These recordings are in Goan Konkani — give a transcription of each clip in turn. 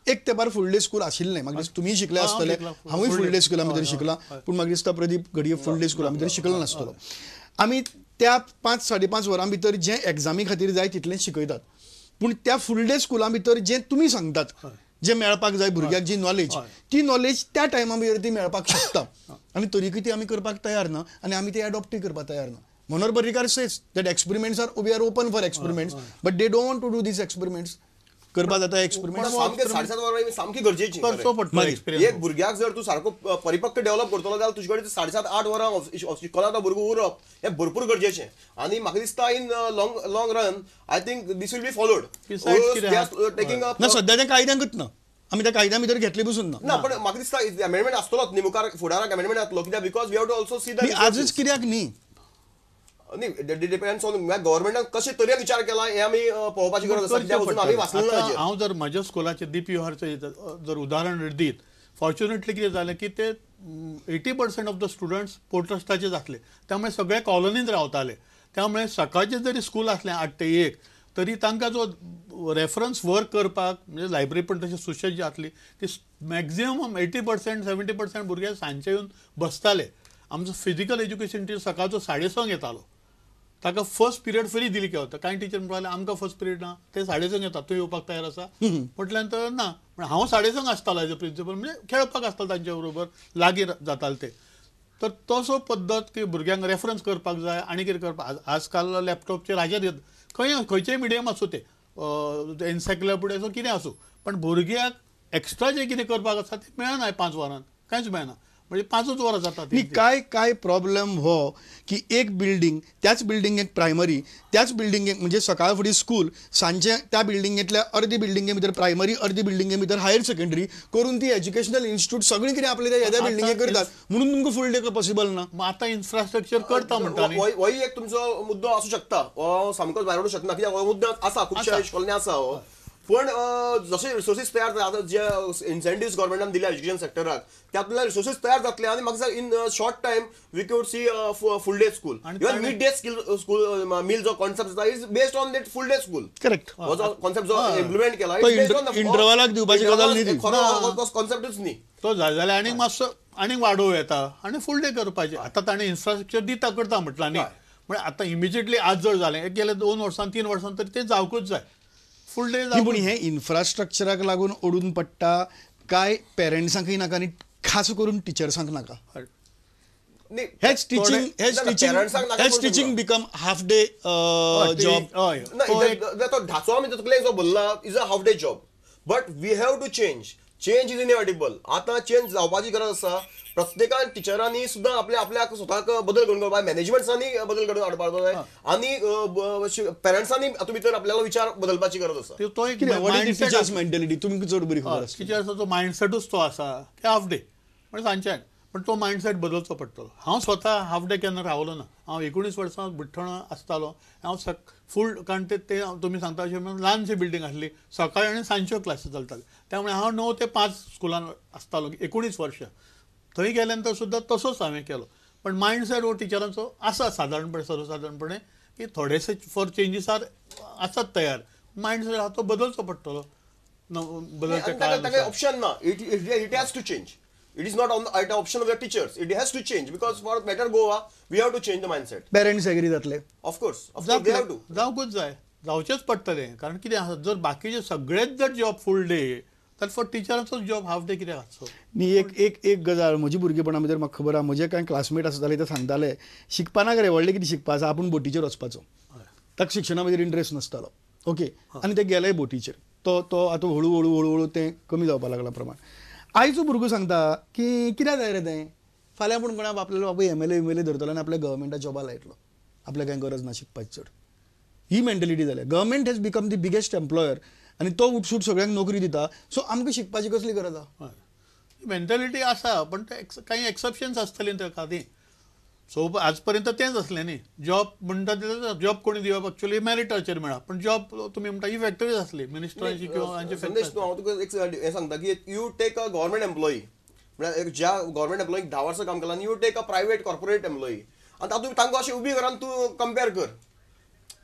एक तेंपार फुल डे स्कूल आशिल्लें. म्हाका दिसता तुमीय शिकले आसतले, हांवूय फुल डे स्कुला भितर शिकलां, पूण म्हाका दिसता प्रदीप घडये फुल डे स्कुला भितर शिकलो नासतलो. आमी त्या 5 साडे 5 वरां भितर जें एग्जामी खातीर जाय तितलें शिकयतात, पूण त्या फुल डे स्कुला भितर जें तुमी सांगतात, जें मेळपाक जाय भुरग्याक, जी नॉलेज, ती नॉलेज त्या टायमा भितर ती मेळपाक शकता आनी तरीकय ती आमी करपाक तयार ना आनी आमी ती एडॉप्टय करपाक तयार ना. Manohar Parrikar says that experiments are we are open for experiments, but they don't want to do these experiments. करपा जाता एक्सपेरिमेंट्स. सामके 7.5 वरां सामकी गरजेची. करचो पडटलो. एक भुरग्याक जर तूं सारको परिपक्व डेव्हलप करतलो जाल्यार तुजे कडेन 7.5-8 वरां शिकला तो भुरगो उरप हें भरपूर गरजेचें. आनी म्हाका दिसता in long run I think this will be followed. Taking ना सद्या तें कायद्यांकूच ना, आमी त्या कायद्या भितर घेतले पसून ना. ना, पण म्हाका दिसता अमेंडमेंट आसतलोच न्ही मुखार, फुडाराक अमेंडमेंट जातलो कित्याक because we have to also see the. आजच कित्याक न्ही? न्ही, डिपेंड्स ऑन गव्हर्मेंटान कशे तरेन विचार केला हें आमी पळोवपाची गरज आसा. कित्याक अजून आमी वाचलें ना. हांव जर म्हज्या स्कुलाचें डीपीआरचें जर उदाहरण दीत, फॉर्च्युनेटली कितें जालें की ते 80% ऑफ the students port ट्रस्टाचेच आसले, त्यामुळे सगळे कॉलनींत रावताले. त्यामुळे सकाळचें जरी स्कूल आसलें 8 ते 1 तरी तांकां जो रेफरन्स वर्क करपाक म्हणजे लायब्ररी पण तशी सुशेग जी आसली ती मॅक्झिमम 80% 70% भुरगे सांजचे येवन बसताले. आमचो फिजिकल एज्युकेशन टिचर सकाळचो 6:30 येतालो, ताका फर्स्ट पिरियड फ्री दिली. कितें वता, कांय टिचर म्हणपाक लागले आमकां फर्स्ट पिरियड ना, ते 6:30 येता, तूं येवपाक तयार आसा म्हटल्यान तर ना. पण हांव 6:30 आसतालो एज अ प्रिंसिपल, म्हणजे खेळपाक आसतालो तांच्या बरोबर, लागीं जाताले ते. तर तसो पद्दत की भुरग्यांक रेफरन्स करपाक जाय आनी कितें करपाक. आजकाल लॅपटॉपचेर हाजेर खंय खंयचेय मिडियम आसूं, ते एन्सायक्लोपिडिया आसूं कितें आसूं, पण भुरग्याक एक्स्ट्रा जें कितें करपाक आसा तें मेळना. 5 वरां कांयच मेळना, म्हणजे 5 वरां जातात. न्ही, काय काय प्रॉब्लेम हो की एक बिल्डींग, त्याच बिल्डिंगेक प्रायमरी, त्याच बिल्डिंगेक म्हणजे सकाळ फुडें स्कूल, सांजे त्या बिल्डिंगेंतल्या अर्दी बिल्डिंगे भितर प्रायमरी, अर्दी बिल्डिंगे भितर हायर सेकंडरी करून ती एज्युकेशनल इन्स्टिट्यूट सगळीं कितें आपले त्या येद्या बिल्डिंगे करतात, म्हणून तुमकां फूल डे पॉसिबल ना. मग आतां इन्फ्रास्ट्रक्चर करता म्हणटा. होय एक तुमचो मुद्दो आसूं शकता, हांव सामकोच भायर वचूंक शकना कित्याक हो मुद्दो आसा खुबश्या इस्कॉलांनी आसा हो. पण जशे रिसोर्सीस तयार जाता, जे इन्सेंटिव्स गव्हर्मेंटान दिल्या एज्युकेशन सेक्टराक, त्यातल्या रिसोर्सीस तयार जातले आनी म्हाका दिसता in short time we could see full day school. Even mid day skill school meal जो कॉन्सेप्ट आसा is based on that full day school. Correct. हो जो कॉन्सेप्ट जो इम्प्लिमेंट केला इंटरवलाक दिवपाची गजाल न्ही, खरो कॉन्सेप्टूच न्ही तो. जाल्यार आनीक मातसो आनीक वाडोवं येता आनी फूल डे करपाचें. आतां ताणें इन्फ्रास्ट्रक्चर दिता करता म्हटलां न्ही, म्हळ्यार आतां इमिजिएटली आज जर जालें, एक गेले 2 वर्सां 3 वर्सां तरी तें जावकूच जाय फूल डे. पूण हें इन्फ्रास्ट्रक्चराक लागून ओडून पडटा काय पेरंट्सांकय नाका आनी खास करून टिचर्सांक नाका? हेच टिचींग, हेच टिचींग, हेच teaching become half day job. तो ढाचो आमी तकलेन जो भरला is a half day job, but we have to change. Change is inevitable. आतां चेंज जावपाची गरज आसा. प्रत्येकान टिचरांनी सुद्दां आपल्या आपल्याक स्वताक बदल घडोवन घालपाक, मॅनेजमेंट्सांनी बदल घडोवन हाडपाक जाय आनी पेरंट्सांनी हातूंत भितर आपल्यालो विचार बदलपाची गरज आसा. तो एक टिचर्स मेंटेलिटी तुमकां चड बरी खबर आसा. टिचर्साचो मायंडसेटूच तो आसा की हाफ डे म्हणजे सांजच्यान, पण तो मायंडसेट बदलचो पडटलो. हांव स्वता हाफ डे केन्ना रावलो ना. हांव 19 वर्सां बिठ्ठण आसतालो, हांव फूल, कारण ते तुमी सांगता अशें म्हणून ल्हानशी बिल्डींग आसली, सकाळी आनी सांजच्यो क्लासी चलताले, त्यामुळे हांव 9 ते 5 स्कुलान आसतालो 19 वर्सां. थंय गेल्या नंतर सुद्दां तसोच हांवें केलो. पण मायंडसेट हो टिचरांचो आसा सादारणपणे, सर्वसादारणपणे की थोडेशे फॉर चेंजीस आर आसात तयार. मायंडसेट आहा तो बदलचो पडटलो. बदलच्या ऑप्शन ना, it has to change. It is not on the option of the teachers. It has to change because for better Goa, we have to change the mindset. Parents agree जातले? Of course, of course, they have to. जावकूच जाय, जावचेच पडटलें. कारण कितें आसा, जर बाकीचे सगळेच जर जॉब फूल डे तर फॉर टिचरांचो जॉब हाफ डे कित्याक आसचो? न्ही, एक एक एक गजाल म्हजी भुरगेपणा भितर म्हाका खबर आहा, म्हजे कांय क्लासमेट आसताले ते सांगताले शिकपा नाका रे, व्हडलें कितें शिकपा आसा, आपूण बोटीचेर वचपाचो. ताका शिक्षणा भितर इंट्रस्ट नासतालो. ओके, आनी ते गेले बोटीचेर. तो तो आतां हळू हळू हळू हळू तें कमी जावपाक लागलां प्रमाण. आयचो भुरगो सांगता की कित्याक जाय रे तें, फाल्यां पूण कोणा आपल्यालो बापूय एमएलए एमएलए धरतलो आनी आपल्या गव्हर्मेंटा जॉबा लायतलो, आपल्याक कांय गरज ना शिकपाची चड. ही मेंटेलिटी जाल्या. Government has become the biggest employer आनी तो उठसूट सगळ्यांक नोकरी दिता. सो आमकां शिकपाची कसली गरज आहा? मेंटेलिटी आसा, पण कांय एक्सेप्शन्स आसतलीं त्या खातीर. सो आज पर्यंत तेंच आसलें न्ही. जॉब म्हणटा ते जॉब कोणी दिवप एक्चुअली मॅरिटाचेर मेळा, पण जॉब तुमी म्हणटा ही फॅक्टरीज आसली मिनिस्टरांची किंवा हांची. संदेश, हांव तुका एक हें सांगता की you take a government employee, म्हळ्यार ज्या गव्हर्मेंट एम्प्लॉईक 10 वर्सां काम केलां, आनी you take a private corporate employee आनी तातूंत तांकां अशें उबी कर आनी तूं कंपेर कर.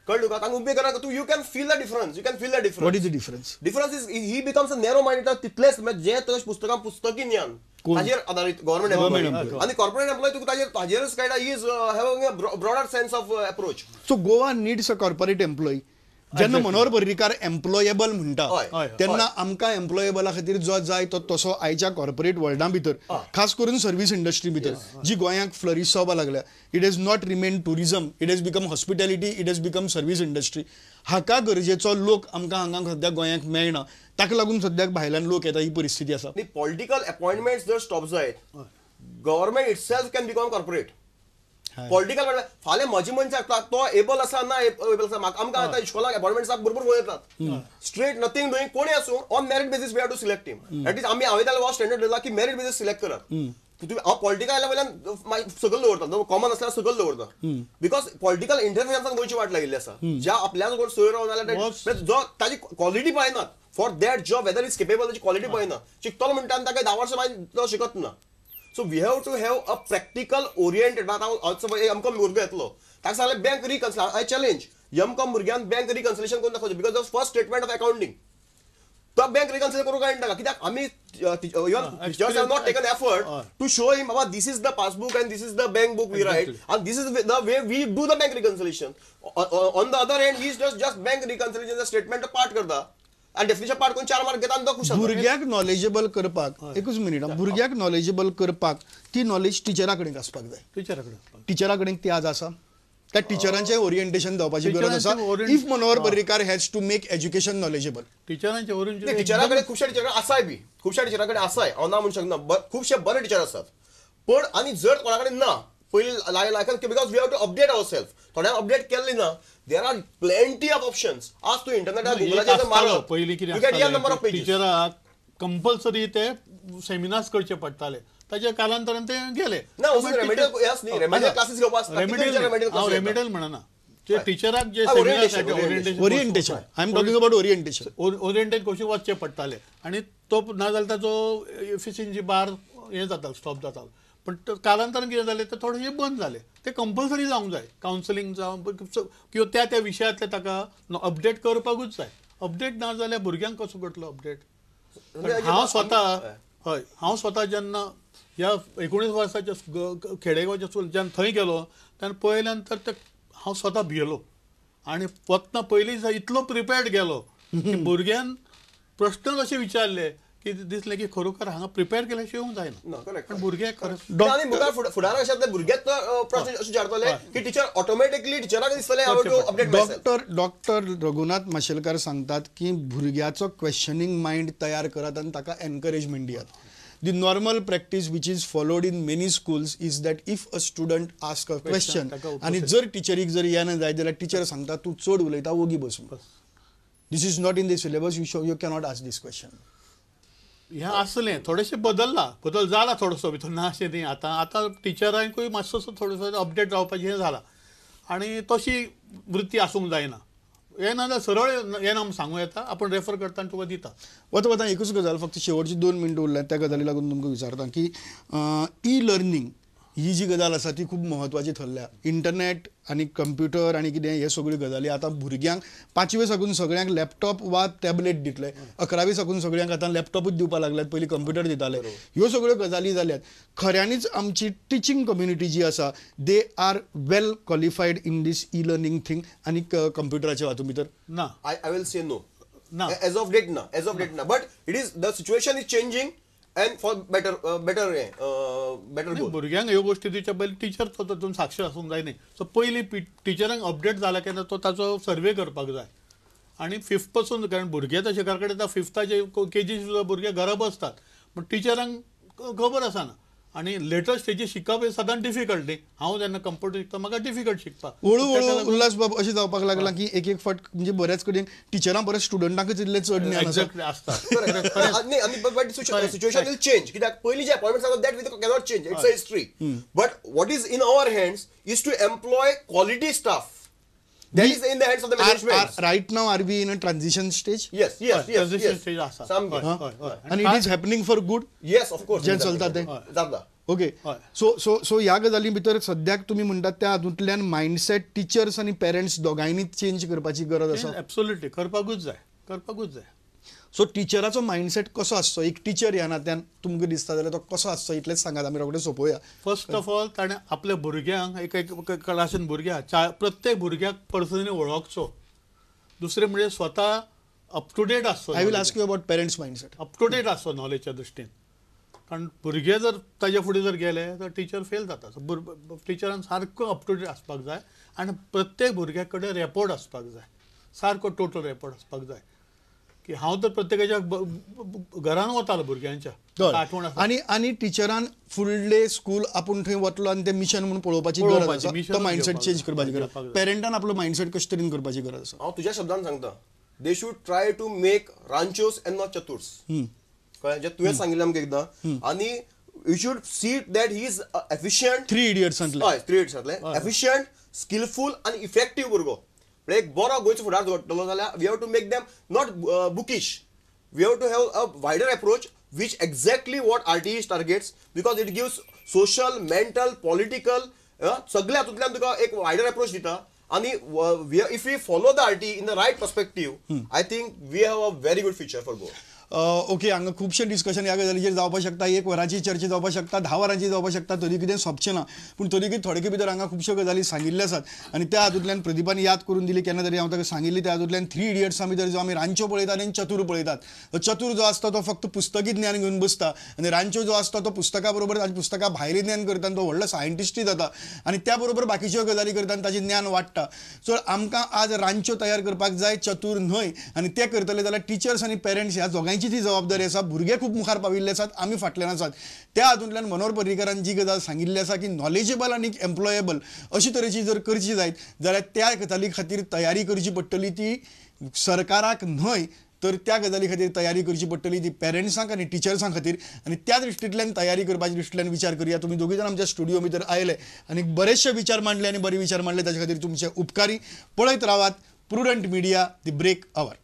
कळ्ळें तुका? तांकां उबे करा तूं, you can feel the difference, you can feel the difference. What is the difference? Difference is he becomes a narrow minded. तितलेच जे तुज्या पुस्तकां पुस्तकी ज्ञान ताजेर आदारीत गव्हर्मेंट एम्प्लॉय आनी कॉर्पोरेट एम्प्लॉय तुका ताजेर ताजेरच कळटा, he is having a broader sense of approach. So Goa needs a corporate employee. जेन्ना मनोहर पर्रीकार एम्प्लॉयेबल म्हणटा तेन्ना आमकां एम्प्लॉयेबला खातीर जो जाय तो तसो आयच्या कॉर्पोरेट वर्ल्डा भितर, खास करून सर्वीस इंडस्ट्री भितर जी गोंयांक फ्लरीश जावपाक लागल्या, it has not remain tourism, it has become hospitality, it has become service industry. हाका गरजेचो लोक आमकां हांगा सद्याक गोंयांक मेळना, ताका लागून सद्याक भायल्यान लोक येता, ही परिस्थिती आसा. पॉलिटिकल अपॉइंटमेंट्स जर स्टॉप जायत, government itself can become corporate. Political फाल्यां म्हजी मनशां तो एबल आसा ना एबल आसा, आमकां आतां इश्कोलाक अपॉइंटमेंट्साक बरोबर फोन येतात, स्ट्रेट नथींग डुईंग, कोणी आसूं on merit basis we have to select him. At least आमी हांवें जाल्यार हो स्टँडर्ड दिला की मेरीट बेसीस सिलेक्ट करात. तुमी हांव पॉलिटिकल आयल्या वयल्यान सकयल दवरता, कॉमन आसल्यार सकयल दवरता, because political इंटरफियन्सान गोंयची वाट लागिल्ली आसा. ज्या आपल्यान कोण सोय रावन जाल्यार जो ताजी क्वॉलिटी पळयनात for that job, whether is capable, ताजी क्वॉलिटी पळयना, शिकतलो म्हणटा आनी ताका 10 वर्सां मागीर तो शिकत ना. So we have to have a practical oriented. आतां एमकॉम भुरगो येतलो ताका सांगलें bank reconciliation, I challenge MCom भुरग्यान बँक रिकन्सिलेशन करून दाखोवचें, because the first statement of accounting तो बँक रिकन्सिलेशन करूंक कळटा ताका, कित्याक आमी teachers have not taken effort to show him बाबा this is the passbook and this is the bank book we write and this is the way we do the bank reconciliation. On the other hand he is just bank reconciliation statement पाठ करता आनी डेफिनेशन पाठ करून 4 मार्क घेता आनी तो खुश जाता. भुरग्याक नॉलेजेबल करपाक, एकूच मिनीट, भुरग्याक नॉलेजेबल करपाक ती नॉलेज टिचरा कडेन आसपाक जाय. टिचरा कडेन ती आज आसा, त्या टिचरांचें ओरिएंटेशन जावपाची गरज आसा. If Manohar Parrikar has to make education knowledgeable, टिचरांचें ओरिएंटेशन टिचरा कडेन खुबश्या टिचरा आसाय बी, खुबश्या टिचरा कडेन आसाय, हांव ना म्हणूंक शकना, खुबशे बरे टिचर आसात. पण आनी जर कोणा कडेन ना पयलीं लायक, because we have to update our self, थोड्यांक अपडेट केल्ली ना, there are plenty of options. आज तूं इंटरनेटार गुगलाचेर मारलो पयलीं कितें टिचराक कंपल्सरी ते सेमिनार्स करचे पडटाले, ताच्या कालांतरान ते गेले. ना रेमेडियल क्लासीस घेवपाक, रेमेडियल म्हणना, जे टिचराक जे orientation, I am talking about orientation, oriented कशें वचचें पडटालें आनी तो ना जाल्यार ताचो एफिशियन्सी बार हें जातालो, स्टॉप जातालो. पण कालांतरान कितें जालें, ते थोडेशें बंद जालें. ते कंपल्सरी जावंक जाय, कावन्सिलींग जावं किंवा त्या त्या विशयांतलें ताका अपडेट करपाकूच जाय. अपडेट ना जाल्यार भुरग्यांक कसो करतलो अपडेट? हांव स्वता, हय, हांव स्वता जेन्ना ह्या 19 वर्साच्या खेडेगांवच्या स्कूल जेन्ना थंय गेलो तेन्ना पळयल्या नंतर ते हांव स्वता भियेलो आनी वतना पयलीं दिसा इतलो प्रिपेर्ड गेलो की भुरग्यान प्रश्न अशे विचारले की दिसलें की खरोखर हांगा प्रिपेर केल्या शिवाय येवंक जायना. पण भुरगे खरें आनी मुखार फुडाराक अशें जातलें, भुरगेच प्रश्न अशें विचारतले की टिचर ऑटोमॅटिकली टिचराक दिसतलें I have to update myself. Doctor Raghunath Mashelkar सांगतात की भुरग्याचो क्वेश्चनींग मायंड तयार करात आनी ताका एनकरेजमेंट दियात. The normal practice which is followed in many schools is that if a student asks a question आनी जर टिचरीक जर येना जाय जाल्यार टिचर सांगता तूं चड उलयता ओगी बस, this is not in the syllabus, you cannot ask this question. हें आसलें थोडेशें बदल्लां, बदल जाला थोडोसो भितर, ना अशें न्ही. आतां आतां टिचरांकूय मातसो थोडोसो अपडेट जावपाचें हें जाला आनी तशी वृत्ती आसूंक जायना. हें ना जाल्यार सरळ हें ना सांगूं येता, आपूण रेफर करता आनी तुका दिता. वता वता एकूच गजाल, फक्त शेवटची 2 मिनटां उरल्या, त्या गजाली लागून तुमकां विचारता की ई लर्नींग ही जी गजाल आसा ती खूब म्हत्वाची थरल्या. इंटरनेट आनी कंप्युटर आनी कितें हे सगळ्यो गजाली आतां भुरग्यांक 5वे साकून सगळ्यांक लॅपटॉप वा टॅबलेट दितले, 11वी साकून सगळ्यांक आतां लॅपटॉपूच दिवपाक लागल्यात, पयलीं कंप्युटर दिताले. ह्यो सगळ्यो गजाली जाल्यात. खऱ्यांनीच आमची टिचींग कम्युनिटी जी आसा they are well qualified in this e learning thing आनी कंप्युटराच्या हातूंत भितर ना. I will say no, ना एज ऑफ डेट ना, एज ऑफ डेट ना, but it is the situation is changing and for better better better goal. भुरग्यांक ह्यो गोश्टी दिवच्या पयलीं टिचर तो तातूंत साक्षर आसूंक जाय न्ही. सो पयलीं टिचरांक अपडेट जाला काय ना तो ताचो सर्वे करपाक जाय. आनी 5th पासून, कारण भुरगे तशे घरा कडेन 5थाचे केजी सुद्दां भुरगे घरा बसतात, पूण टिचरांक खबर आसना. आनी लेटर स्टेजीर शिकप हें सदांच डिफिकल्ट न्ही. हांव जेन्ना कंप्युटर शिकता म्हाका डिफिकल्ट शिकपाक. हळू हळू उल्हास बाब अशें जावपाक लागलां की एक एक फावट म्हणजे बऱ्याच कडेन टिचरां परस स्टुडंटांकच इल्लें चड ज्ञान आसा. एक्झॅक्टली आसता. न्ही, आनी but situation will change, कित्याक पयलीं जे अपॉइंटमेंट्स आसा that we cannot change, it's a history. But what is in our hands is to employ quality staff. That is in the hands of the management. Right now, are we in a transition stage? Yes, yes, yes. Transition stage आसा. And it is happening for good? Yes, of course. जें चलता तें. जाता. ओके, सो सो सो ह्या गजाली भितर सद्याक तुमी म्हणटात त्या हातूंतल्यान मायंडसेट टिचर्स आनी पेरंट्स दोगांयनी चेंज करपाची गरज आसा. एब्सोल्युटली, करपाकूच जाय, करपाकूच जाय. सो टिचराचो मायंडसेट कसो आसचो, एक टिचर ह्या नात्यान तुमकां दिसता जाल्यार तो कसो आसचो इतलेंच सांगात, आमी रोखडे सोंपोवया. फर्स्ट ऑफ ऑल ताणें आपल्या भुरग्यांक एक एक क्लासीन भुरग्यांक प्रत्येक भुरग्याक पर्सनली वळखचो. दुसरें म्हणजे स्वता अप टू डेट आसचो. I will ask you about parents mindset. Up to date आसचो नॉलेजच्या दृश्टीन, कारण भुरगे जर ताज्या फुडें जर गेले तर टिचर फेल जाता. सो टिचरान सारको अप टू डेट आसपाक जाय आनी प्रत्येक भुरग्या कडेन रेपोर्ट आसपाक जाय, सारको टोटल रेपोर्ट आसपाक जाय. की हांव तर प्रत्येकाच्या घरान वतालो भुरग्यांच्या आठवण. आनी आनी टिचरान फुडले स्कूल आपूण थंय वतलो आनी ते मिशन म्हणून पळोवपाची गरज आसा, तो मायंडसेट चेंज करपाची गरज. पेरंटान आपलो मायंडसेट कशे तरेन करपाची गरज आसा. हांव तुज्या शब्दान सांगता, they should try to make Ranchos and not Chaturs. कळ्ळें जें तुवें सांगिल्लें आमकां एकदां. आनी you should see that he is efficient. 3 इडियट्सांतलें. हय, 3 इडियट्सांतलें. एफिशियंट, स्किलफूल आनी इफेक्टीव भुरगो. म्हणजे एक बरो गोंयचो फुडार घडटलो जाल्यार we have to make them not bookish, we have to have a wider approach which exactly what RTE targets, because it gives social, mental, political सगळ्या हातूंतल्यान तुका एक वायडर अप्रोच दिता. आनी if we follow the RTE in the right perspective, I think we have a very good future for Goa. Okay, हांगा खुबशें डिस्कशन ह्या गजालीचेर जावपाक शकता. 1 वराची चर्चा जावपाक शकता, 10 वरांची जावपाक शकता, तरी कितें सोंपचें ना. पूण तरी कितें थोडे भितर हांगा खुबश्यो गजाली सांगिल्ल्यो आसात आनी त्या हातूंतल्यान प्रदीपान याद करून दिली केन्ना तरी हांव ताका सांगिल्ली. त्या हातूंतल्यान 3 इडियट्सां भितर जो आमी रांचो पळयतात आनी चतूर पळयतात. चतूर जो आसता तो फक्त पुस्तकी ज्ञान घेवन बसता आनी रांचो जो आसता तो पुस्तका बरोबर आनी पुस्तका भायलें ज्ञान करता आनी तो व्हडलो सायंटिस्टूय जाता आनी त्या बरोबर बाकीच्यो गजाली करता आनी ताचें ज्ञान वाडटा. सो आमकां आज रांचो तयार करपाक जाय, चतूर न्हय. आनी ते करतले जाल्यार टिचर्स आनी पेरंट्स ह्या दोगांयची ती जबाबदारी आसा. भुरगे खूब मुखार पाविल्ले आसात, आमी फाटल्यान आसात. त्या हातूंतल्यान मनोहर पर्रीकारान जी गजाल सांगिल्ली आसा की नॉलेजेबल आनी एम्प्लॉयेबल अशी तरेची जर करची जायत जाल्यार त्या गजाली खातीर तयारी करची पडटली ती सरकाराक न्हय, तर त्या गजाली खातीर तयारी करची पडटली ती पेरंट्सांक आनी टिचर्सां खातीर. आनी त्या दृश्टींतल्यान तयारी करपाच्या दृश्टींतल्यान विचार करुया. तुमी दोगूय जाण आमच्या स्टुडियो भितर आयले आनी बरेचशे विचार मांडले आनी बरे विचार मांडले, ताचे खातीर तुमचे उपकारी. पळयत रावात Prudent Media, the break hour.